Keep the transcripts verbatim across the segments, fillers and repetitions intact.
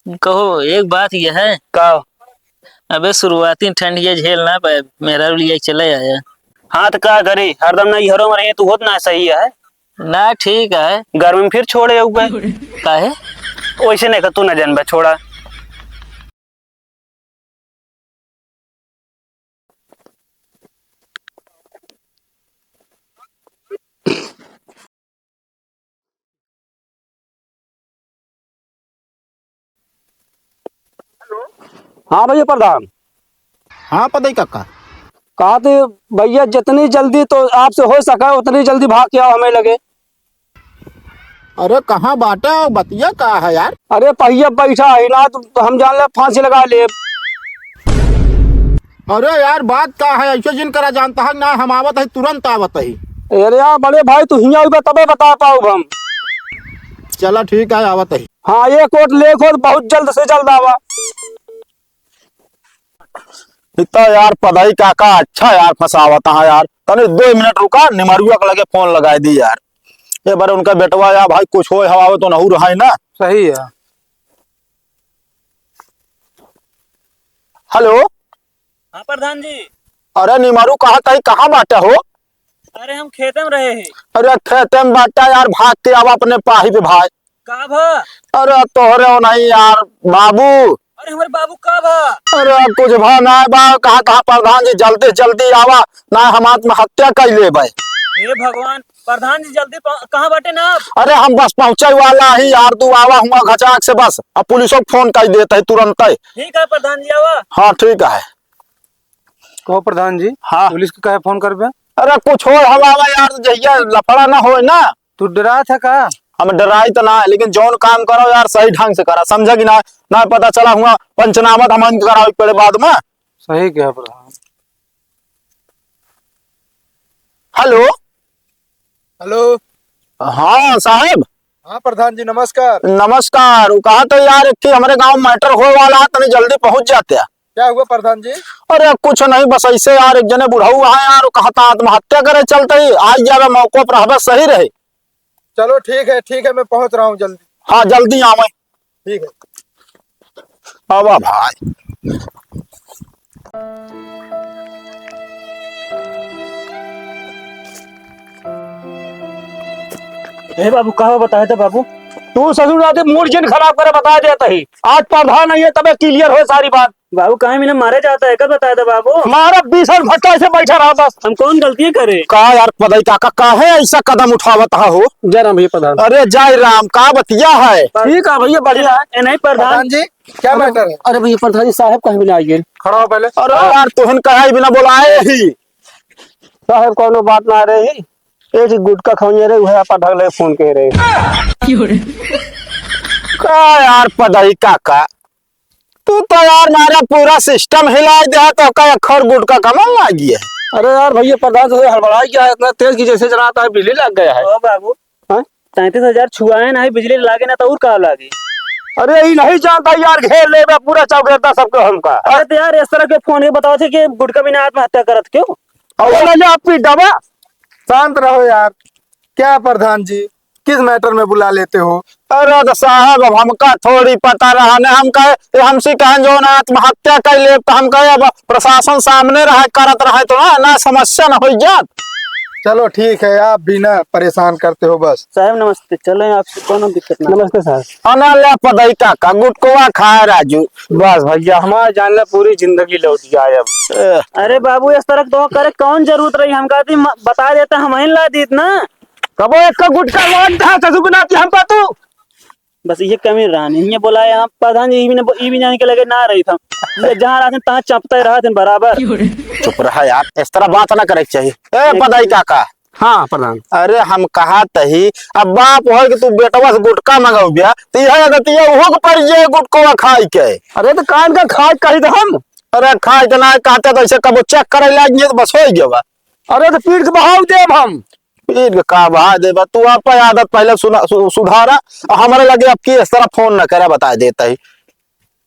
कहो, एक बात यह है। का? अबे, शुरुआती ठंड ये झेल ना पाए, मेहरारू लिया चले आया। हाँ, तो का करी, हरदम ना इहरो में रहे, तो होत ना सही है। ना, ठीक है। गर्मी में फिर छोड़े आउबे। काहे? वैसे नहीं, तू ना जानबे, छोड़ा। हाँ भैया प्रधान। हाँ पदई काका। कहा थे भैया, जितनी जल्दी तो आपसे हो सका उतनी जल्दी भाग के आओ हमें लगे। अरे कहाँ बाटे हो, बतिया का है यार? अरे पहिया बैठा है ना, तो हम जान ले फांसी लगा ले। अरे यार बात का है, ऐसे जिन करा जानता है ना, हम आवत है, तुरंत आवत है। अरे यार बड़े भाई, तू हियाँ उबे तबे बता पाउब हम। चला ठीक है, आवत है। हाँ, एक वोट ले खो, बहुत जल्द से जल्द आवा। इतना यार पदई काका अच्छा यार फंसावत है यार। तनी दो मिनट रुका, निमरुआ के लगे फोन लगाई दी यार। ये बारे उनका बेटवा या भाई कुछ होए हवावे तो नहू रहा है ना। सही है। हेलो। हाँ प्रधान जी। अरे निमरू कहा तही, कहाँ बाटे हो? अरे हम खेते में रहे हैं। अरे खेते में बाटे यार, भाग के आवा अपने पाही पे भाई। का भा? अरे तोहरे हो नहीं यार बाबू। अरे हमारे बाबू का भा? अरे कुछ भा ना बा, कहा था प्रधान जी जल्दी से जल्दी आवा, ना हम आत्महत्या कर लेबे। हे भगवान, प्रधान जी जल्दी पह-, कहाँ बाटे ना आप? अरे हम बस पहुँचे वाला ही यार, तू आवा हुआ घचाक से बस, अब पुलिसों को फोन कर देते है तुरंत ही। ठीक है प्रधान जी, आवा। हाँ ठीक है। कहो प्रधान जी। हाँ। पुलिस के काहे फोन करबे? अरे कुछ हो हवाला यार, जहिया लफड़ा ना होए ना। तू डरात है का? हम डराई तो ना है, लेकिन जौन काम करो यार सही ढंग से करा, समझा कि ना? ना पता चला हुआ पंचनामा तो हम करावे के पड़े बाद में। सही कहा प्रधान। हेलो। हेलो। हाँ साहब। हाँ प्रधान जी नमस्कार। नमस्कार। वो कहा तो यार एक ठे हमरे गांव मैटर होए वाला है, तनी जल्दी पहुंच जाते हैं। क्या हुआ प्रधान जी? अरे कुछ नहीं, बस ऐसे यार एक जने बुढ़ऊ है यार, वो कहा था आत्महत्या करे चलते ही आज जावे मौको पर रहबे सही रहे। चलो ठीक है, ठीक है, मैं पहुंच रहा हूँ जल्दी। हाँ जल्दी आवे। ठीक है। आवा भाई। ए बाबू, का हो बताए थे बाबू? तू ससुर आते मूड जिन खराब करे बता देता ही। आज प्रधान नहीं है तबे क्लियर हो सारी बात। बाबू, काहे मिले मारे जाता है, कब बताया था बाबू? मारा बीसन भट्टा से बैठा रहा बस। हम कौन गलती करे? का यार पदई काका, काहे ऐसा कदम उठावत हा हो? जय राम भैया प्रधान। अरे जय राम, का बतिया है? ठीक है भैया, बढ़िया है। ए, नहीं प्रधान। प्रधान जी, क्या अरे, मैटर है? अरे भैया प्रधान जी, साहब कहीं भी ना आइए। खड़ा हो पहले। अरे यार, तुहन कहे बिना बोलाए ही। साहब कौनो बात ना रही, एक ही गुटखा खवनिया रहे, वह आपा ढगले फोन के रहे। का यार पदई काका, तू तो यार मारा पूरा सिस्टम हिला दे, तो का एक खर गुटखा कमल लागी है। अरे यार भैया, प्रधान से हड़बड़ाई क्या है, इतना तेज की जैसे जनाता है बिजली लग गया है। ओ बाबू, हाँ? तैंतीस हजार छुआए ना है, बिजली लागे ना तो और का लागे? अरे ये नहीं जानता यार, घेर ले बे पूरा चौगेरता सबको हमका। अरे तो यार इस तरह के फोन के बताओ थे कि गुटखा बिना आत्महत्या करत क्यों? और ना जा पी डबा। शांत रहो यार, क्या प्रधान जी, किस मैटर में बुला लेते हो? अरे तो साहब, अब हमका थोड़ी पता रहा न, हम कहे, ये हमसे कहें जो ना आत्महत्या कर ले, तो हम कहे अब प्रशासन सामने रहे, करत रहे तो ना, ना समस्या न हो जात। चलो ठीक है, आप भी ना परेशान करते हो बस। साहब नमस्ते, चले आपसे कोनो दिक्कत ना। नमस्ते साहब। अना ले पदई काका, गुटकवा खाए राजू। बस भैया, हमार जान ले पूरी जिंदगी लौट जाए अब। ए। अरे बाबू, इस तरह तो करे कौन जरूरत रही? हम कहती म-, बता देते, हम ही ला दीत ना। कबो एक का गुटखा लान था ससुर बिना कि हम पातू। बस ये कमी रहनी, ये बोला है, हम प्रधान जी, ये भी न, ये भी जाने के लगे ना रही था। ये जहाँ रहते तहाँ चपते रहते हैं बराबर। चुप रहा यार, इस तरह बात ना करे के चाहिए। ए, एक पदाई काका। हाँ, प्रधान। अरे, हम कहा तही, अब बाप होय के तू बेटवा से गुटखा मंगौबिया, तो यह आदतिया उहो के पड़ जाए गुटखवा खाई के। अरे, तो कान का खाए कही तो हम। अरे, खाए के ना कहते तो ऐसे कबो चेक करे लाग नहीं तो बस हो ही गया। अरे, तो पीठ के बहाव देब हम। पीठ के का बहा देबा? तू आप आदत पहले सुना-, सु-, सुधारा। और हमारे लगे अब की इस तरह फोन न करे, बता देता ही।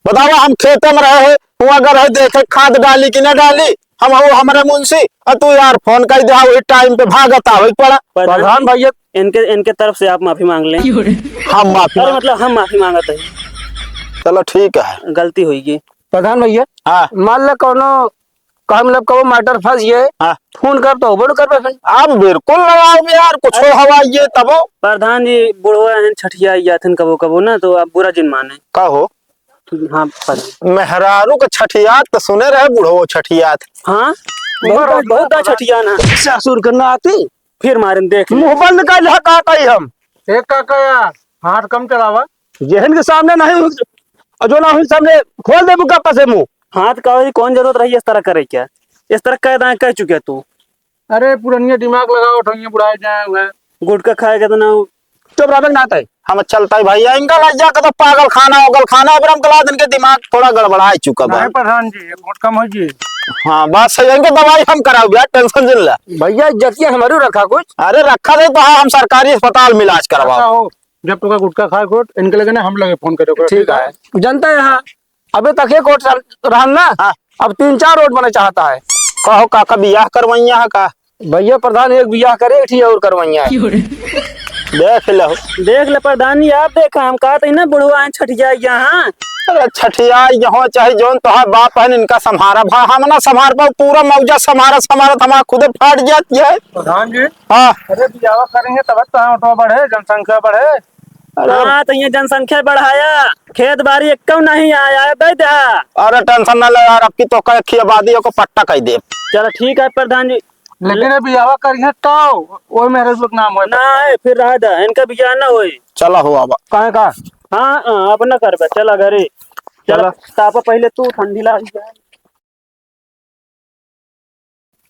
बतावा, हम खेते में रहे हैं, हुआ अगर है देखे खाद डाली कि ना डाली, हम हो हमारे मुंशी, और तू यार फोन कर दे, वही टाइम पे भागत आवे पड़ा। प्रधान प्रधान भैया। इनके, इनके तरफ से आप माफी मांग लें। हम माफी अरे मांग- मतलब हम माफी मांगत है। चलो ठीक है। गलती होइगी। प्रधान भैया, हाँ। मान ला कौनो, का मतलब, कबो matter फंस गए, हाँ। फोन कर तो बोल कर बे फिर। आप बिल्कुल लगाओ यार, कुछ अरे। हवा ये तबो। प्रधान जी, बुढ़वा हैं, छठिया आथन कबो कबो ना, तो आप बुरा जिन माने। का हो? हाँ, प्रधान। मेहरारू के छठियात तो सुने रहे, बुढ़वो छठियात। हाँ? बहुत, बहुत, बहुत छठिया ना। ससुर के नाती। फिर मारन देख ले। मुंह बंद कर ले, का कही हम? एक का कहा, हाथ कम चलावा। जेहन के सामने नहीं हुई, और जो ना हुई सामने खोल दे मुंह का पसे मुंह। हाथ का हुई, कौन जरूरत रही इस तरह करे क्या? इस तरह कह दाएं, कह चुके तू। अरे पुरनिया दिमाग लगाओ, ठोंगे बुढ़ाए जाए हुए। गुटखा खाए के तो ना। चुप रहबे ना तय। हम चलता है भैया, इनका लज्जा का तो पागल खाना, ओगल खाना, अब हम कला दिन के दिमाग थोड़ा गड़बड़ाए चुका बा। नहीं प्रधान जी, ये बहुत कम हो जी। हाँ, बात सही है, इनके दवाई हम कराओ भैया, tension जिन ला। भैया, इज्जतिया हमारी रखा कुछ। अरे रखा दे तो हाँ, हम सरकारी अस्पताल में इलाज करवाओ। अच्छा हो, जब तोका गुटखा खाए को, इनके लगे ना हम लगे फोन करे को, ठीक है? जनता यहाँ अबे तक एक वोट रहन ना, हाँ। अब तीन चार वोट बने चाहता है। कहो काका, बियाह करवैया है का? भैया प्रधान एक बियाह करे, एक ठी और करवैया है। देख लो। देख ले प्रधान जी, आप देखा, हम कहा था ना बुढ़वा हैं छठिया यहाँ। अरे छठिया यहाँ चाहे जौन तोहार बाप है, इनका संभारा भा हम ना संभार पाओ, पूरा मौजा संभारा संभारा हमारा खुदे फाट जाती है। प्रधान जी। हाँ। अरे बियाह करेंगे तब तो वोटवा बढ़े, जनसंख्या बढ़े। अरे। हाँ, तो ये जनसंख्या बढ़ाया, खेत बाड़ी एक्कौ नहीं आया है, दे दे। अरे tension ना ले यार, अब की तो कई खी आबादी को पट्टा कह दे। चलो ठीक है प्रधान जी। लेकिन अभी आवा करिए तो ओए मेरे लोग नाम होए। ना है, फिर रह दे, इनका बियाह ना होई। चला हो आवा। काहे का? हाँ, हाँ, अब ना करबे, चला घरे। चला। चला। तापा पहले तू ठंडी लाग जाए।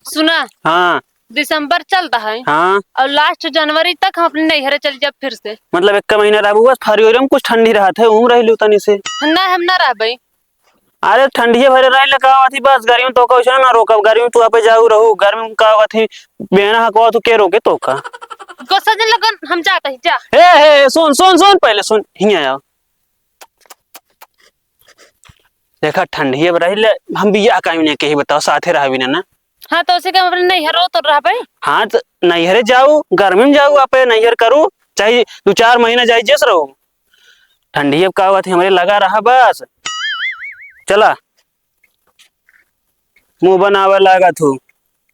सुना। हाँ। दिसंबर चलता है। हाँ। और last जनवरी तक हम अपने नैहरे चल जाब फिर से। मतलब एक महीना रहबू बस, फरवरी में कुछ ठंडी रहत है, उम रह लू तनी से। ना, हम ना रहबे। अरे ठंडिये भरे रह ले का बात ही बस, गर्मी में तो कैसे ना रोकब, गर्मी में तू आपे जाऊ रहू, गर्मी में का बात ही, बेना हकवा तू के रोके तो का। गुस्सा जन लगन, हम जाता ही जा। हे, हे, सुन, सुन, सुन, पहले सुन, हियाँ आओ। देखा, ठंडिये में रही ले, हम बियाह काहे नहीं कही, बताओ, साथे रहबी ना, ना? हाँ, तो उसे के हम अपने नैहरो तो रहबे। हाँ, तो नैहरे जाऊ, गर्मी में जाऊ, आपे नैहर करू, चाहे दो चार महीना जाई, जस रहो। ठंडिये का बात है, हमरे लगा रहा बस। चला, मुंह बनावे लागत हूँ।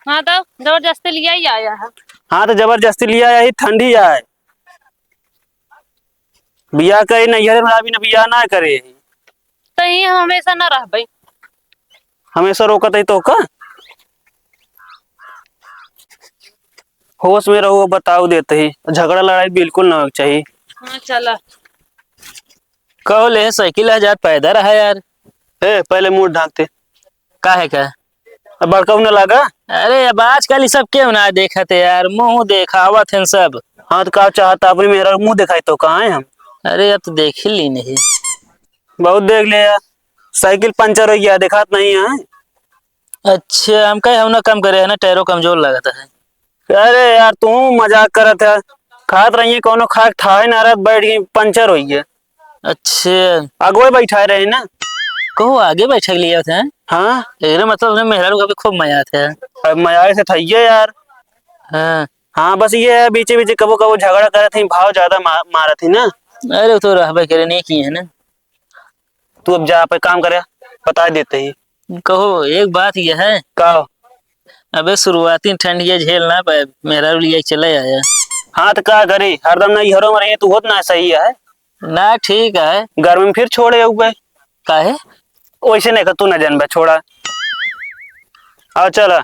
हाँ, तो जबरदस्ती लिया ही आया है। हाँ, तो जबरदस्ती लिया आई, ठंडी आए। बियाह करी नैहरे में, अभी न बियाह ना करे। तो ही हम हमेशा ना रहबे। हमेशा रोकत है तो का? होश में रहो, बताओ देते ही, झगड़ा लड़ाई बिल्कुल ना होना चाहिए। हाँ, चला। कहो ले, साइकिल हजार पैदा रहा यार। ए, पहले मुंह ढांकते। काहे का? अब बड़का होने लगा? अरे, अब आजकल ये सब क्यों ना देखत है यार, मुंह देखावत हैं सब। हाँ, तो का चाहता, अपनी मेहरा मुंह दिखाई तो कहाँ है हम? अरे, अब तो देख ही ली नहीं। बहुत देख ले यार, साइकिल पंचर हो गया, दिखात नहीं है। अच्छा, हम कहे हम ना कम करे है ना, टायरो कमजोर लगता है। अरे यार, तू मजाक करत है। खात रही है, कोनो खाए के ठाए ना रहत, बैठ गई, पंचर होई है। अच्छा। अगुए बैठाए रहे ना। कहो आगे बैठे के लिए थे? हाँ। एकरे मतलब अपने मेहरारू का भी खूब मजा आते है। अब मजा से था ये यार। हाँ। हाँ, बस ये है, बीचे बीचे कबो कबो झगड़ा करत ही, भाव ज्यादा मा-, मारत ही ना। अरे, वो तो रहबे करे, नहीं की है ना। तू अब जा, पे काम करे, बता देते ही। कहो, एक बात ये है। का? अबे, शुरुआती ठंड ये झेल ना पाए, मेहरारू लिए चले आया। हाँ, तो का करी, हरदम ना इहरो में रहिए, तू होत ना सही है। ना, ठीक है। गर्मी में फिर छोड़े अउबे। काहे? वैसे नहीं कर, तू ना जानबे, छोड़ा। आओ, चला।